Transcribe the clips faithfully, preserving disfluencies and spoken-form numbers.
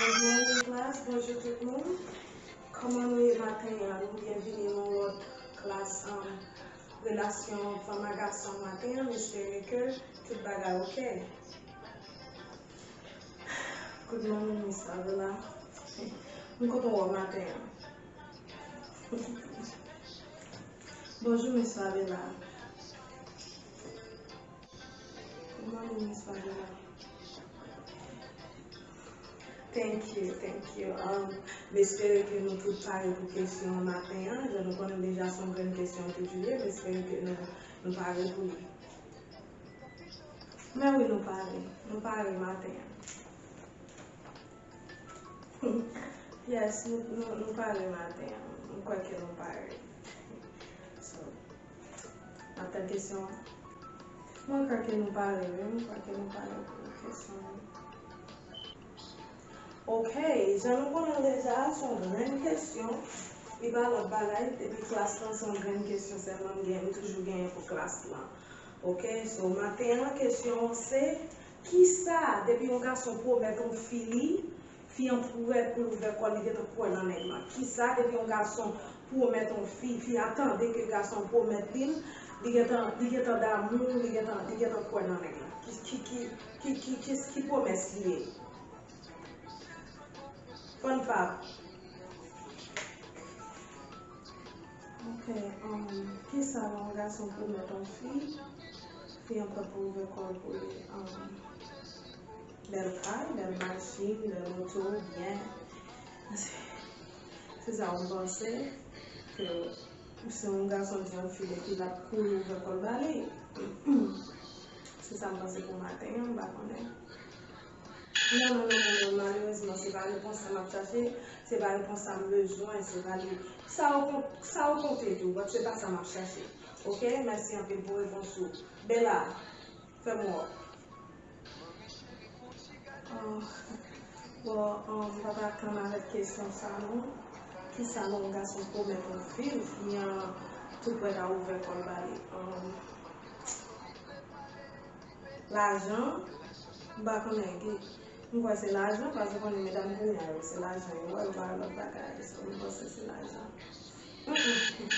Good morning, class. Bonjou tout moun. Kòman nou ye maten an? Nou byenvini nan yon lòt klas, um, relasyon fanm a gason maten an. M espere ke tout bagay oke. Good morning, Miss Favela. M kontan wè w maten an. Bonjou, Miss Favela. Good morning, Miss Favela. Thank you, thank you. Um, m espere ke nou tout pare pou kesyon an maten an. Jan nou konnen deja, se yon grenn kesyon toujou ye. M espere ke nou, nou pare pou li. Men wi, nou pare. Nou pare maten an. Yes, nou, nou, nou pare maten an. M kwè ke nou pare. So, n ap tann kesyon an. Mwen kwè ke nou pare, wi. M kwè ke nou pare pou kesyon an. Ok, jan nou konnen deja, se yon grenn kesyon. Li pa lòt bagay. Depi klas lan, se yon grenn kesyon sèlman m gen, m toujou genyen pou klas lan. Ok, so maten an, kesyon an se, kisa, depi yon gason pwomèt yon fi li, fi an prè pou l ouvè kò l, li gentan kwè nan nèg lan? Kisa, depi yon gason pwomèt yon fi, fi a tande ke gason an pwomèt li l, li gentan, li gentan damou, li gentan, li gentan kwè nan nèg lan? Ki, ki, ki, ki, ki, ki, ki pwomès li ye? Fòn Fab. Ok, um, kisa lè yon gason pwomèt yon fi, fi an prè pou ouvè kò l pou li, um, lè l kay, lè l machin, lè l moto, byen. Se, se sa w panse ke si yon gason di yon fi depi l ap kouri ouvè kò l ba li. Se sa m panse pou maten an, m pa konnen. Non, non, non, non, non, malerezman, se pa repons sa m ap chache, se pa repons sa m bezwen, se pa li. Sa w kon-, sa w konte tou, but se pa sa m ap chache. Ok, mèsi anpil pou repons ou. Bella, fè m wè w. Ah, bon, um, m pa t atann avèk kesyon sa non. Kisa lè yon gason pwomèt yon fi, fi an tou prèt a ouvè kò l ba li? Um, Lajan, m pa konnen ki, m kwè se lajan, paske konnen medam kounye a yo, se lajan yo wè, yo pa wè lòt bagay, so m panse se lajan. Mm, mm.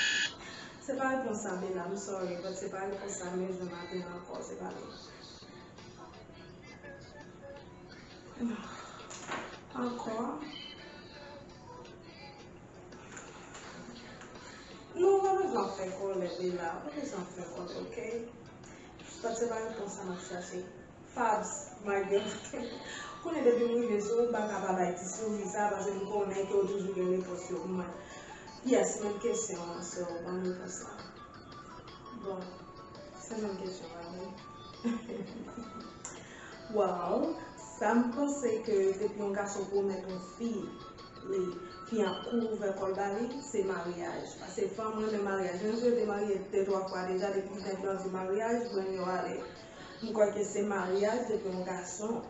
Se pa repons sa, Bella, I'm sorry, but se pa repons sa m bezwen maten an ankò, se pa li. Ankò. Nou pa bezwen fè kòlè, Bella. Pa bezwen fè kòlè, ok? Paske se pa repons sa m ap chache. Fabs, my girl. Konnen depi m rive sou ou, m pa ka pa bay ti souri sa, paske m konnen ke w toujou gen repons yo pou mwen. Yes, menm kesyon an, so, ban m repons la. Bon, se menm kesyon an, wi. Well, sa m panse ke depi yon gason pwomèt yon fi, li, fi an kou ouvè kò l ba li, se maryaj. Paske fanm renmen maryaj. Menm si yo te marye de twa fwa deja, depi nèg lan di maryaj, brenn yo ale. M kwè ke se maryaj depi yon gason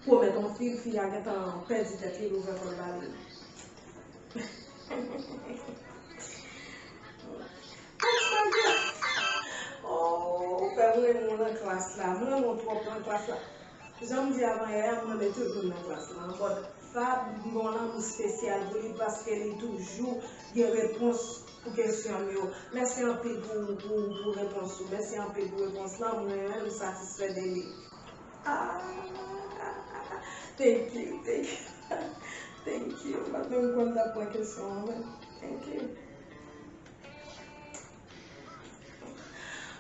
pwomèt yon fi, fi a gentan pèdi tèt li, l ouvè kò l ba li. Oh, ou fè m renmen w nan klas la. M renmen w twòp nan klas la. Jan m di avan yè a, m renmen tout moun nan klas la. But Fab, m gen yon lanmou espesyal pou li paske li toujou gen repons pou kesyon m yo. Mèsi anpil pou, pou, pou repons ou. Mèsi anpil pou repons lan. M renmen, m satisfè de li. Ah, thank you, thank you. Thank you. M pa t menm kwè m t ap pran kesyon an, men thank you.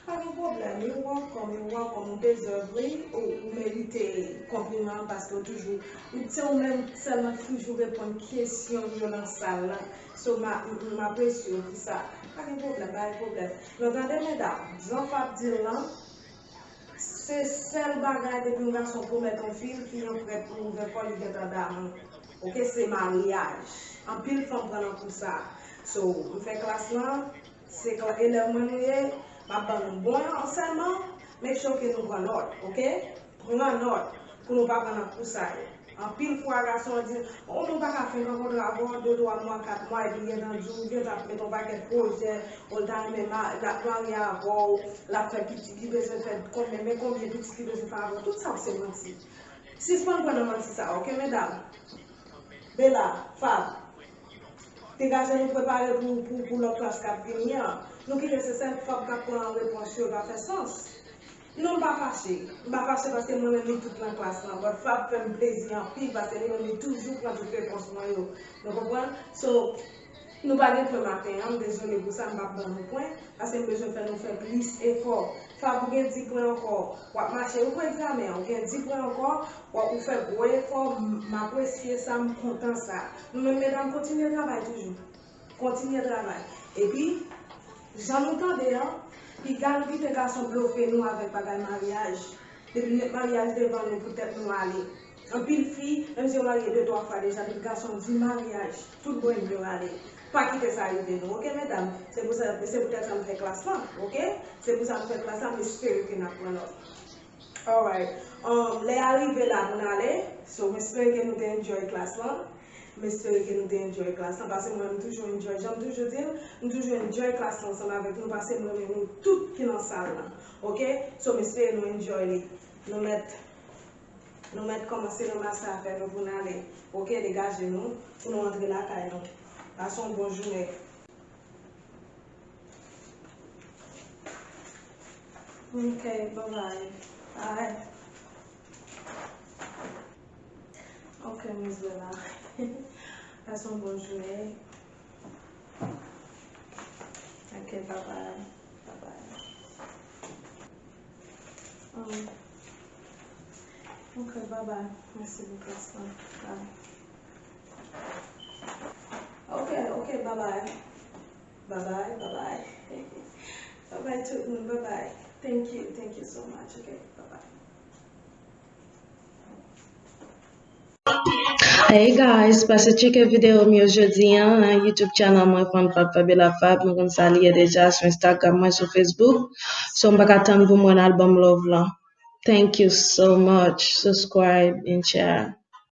Pa gen pwoblèm, you're welcome, you're welcome. Ou deserve li, ou, ou merite konpliman paske ou toujou, se ou menm sèlman ki toujou reponn kesyon yo nan sal la. So, m a, m, m apresye w pou sa. Pa gen pwoblèm, pa gen pwoblèm. Nou tande, medam, jan Fab di l lan, se sèl bagay depi yon gason pwomèt yon fi l, fi an prèt pou l ouvè kò l, li gentan damou. Oke, se maryaj. Anpil fanm pran nan kou sa. So, m fè klas lan, se kla-, elèv mwen nou ye, m ap ban nou bon ansèyman, make sure ke nou pran nòt, oke? Pran nòt pou nou pa pran nan kou sa yo. Anpil fwa, gason an di, "O, mwen pa ka fenk rankontre avè w, de twa mwa, kat mwa, epi l gentan di w, gentan ap met yon pakèt pwojè, o, l ta renmen ma-, l ap marye avè w, l ap fè pitit, li bezwen fè konbyen, men konbyen pitit li bezwen fè avè w." Tout sa yo se manti. Sispann pran nan manti sa, oke, medam? Bela, Fab, degaje nou prepare pou, pou, pou lòt klas k ap vini an. Nou kite se sèl Fab k ap pran repons yo, pa fè sans. Non, m pa fache. M pa fache paske mwen menm li tout nan klas lan. But Fab fè m plezi anpil paske li menm li toujou pran tout repons mwen yo. Nou konprann? So, nou pa gen pwen maten an, m dezole pou sa, m p ap ban nou pwen, paske m bezwen fè nou fè plis efò. Fab, ou gen dis pwen ankò, w ap mache, ou pran egzamen an, ou gen dis pwen ankò, w ap, ou fè gwo efò, m, m apresye sa, m kontan sa. Nou menm medam, kontinye travay toujou. Kontinye travay. Epi, jan nou tande an, piga nou kite gason blofe nou avèk bagay maryaj. Depi l met maryaj devan nou pou tèt nou ale. Anpil fi, menm si yo marye de twa fwa deja, depi gason di maryaj, tout bon yo ale. Pa kite sa rive nou, oke, medam? Se pou sa, se poutèt sa m fè klas lan, oke? Se pou sa m fè klas lan, m espere ke n ap pran nòt. Alright. Um, lè a rive la pou n ale, so m espere ke nou te enjoy klas lan. M espere ke nou te enjoy klas lan, paske mwen, m toujou enjoy, jan m toujou di l, m toujou enjoy klas lan ansanm avèk nou, paske m renmen nou tout ki nan sal lan. Oke? So, m espere nou enjoy li. Nou mèt, nou mèt kòmanse ranmase afè nou pou n ale. Oke? Degaje nou, pou nou antre lakay nou. Pase yon bon jounen. Ok, bye bye. Bye. Ok, Miss Bella. Pase yon bon jounen. Ok, bye bye. Bye bye. Um, ok, bye bye. Mèsi pou klas lan. Bye. Ok, ok, bye bye. Bye bye, bye bye. Bye bye tout moun, bye bye. Thank you, thank you so much. Ok, bye bye. Hey guys, pase tcheke videyo m yo jodi an nan YouTube channel mwen, Fab Fab Fabiola Fab. Nou konn sa l ye deja, sou Instagram mwen, sou Facebook. So, m pa ka tann pou m wè album Love lan. Thank you so much. Subscribe and share.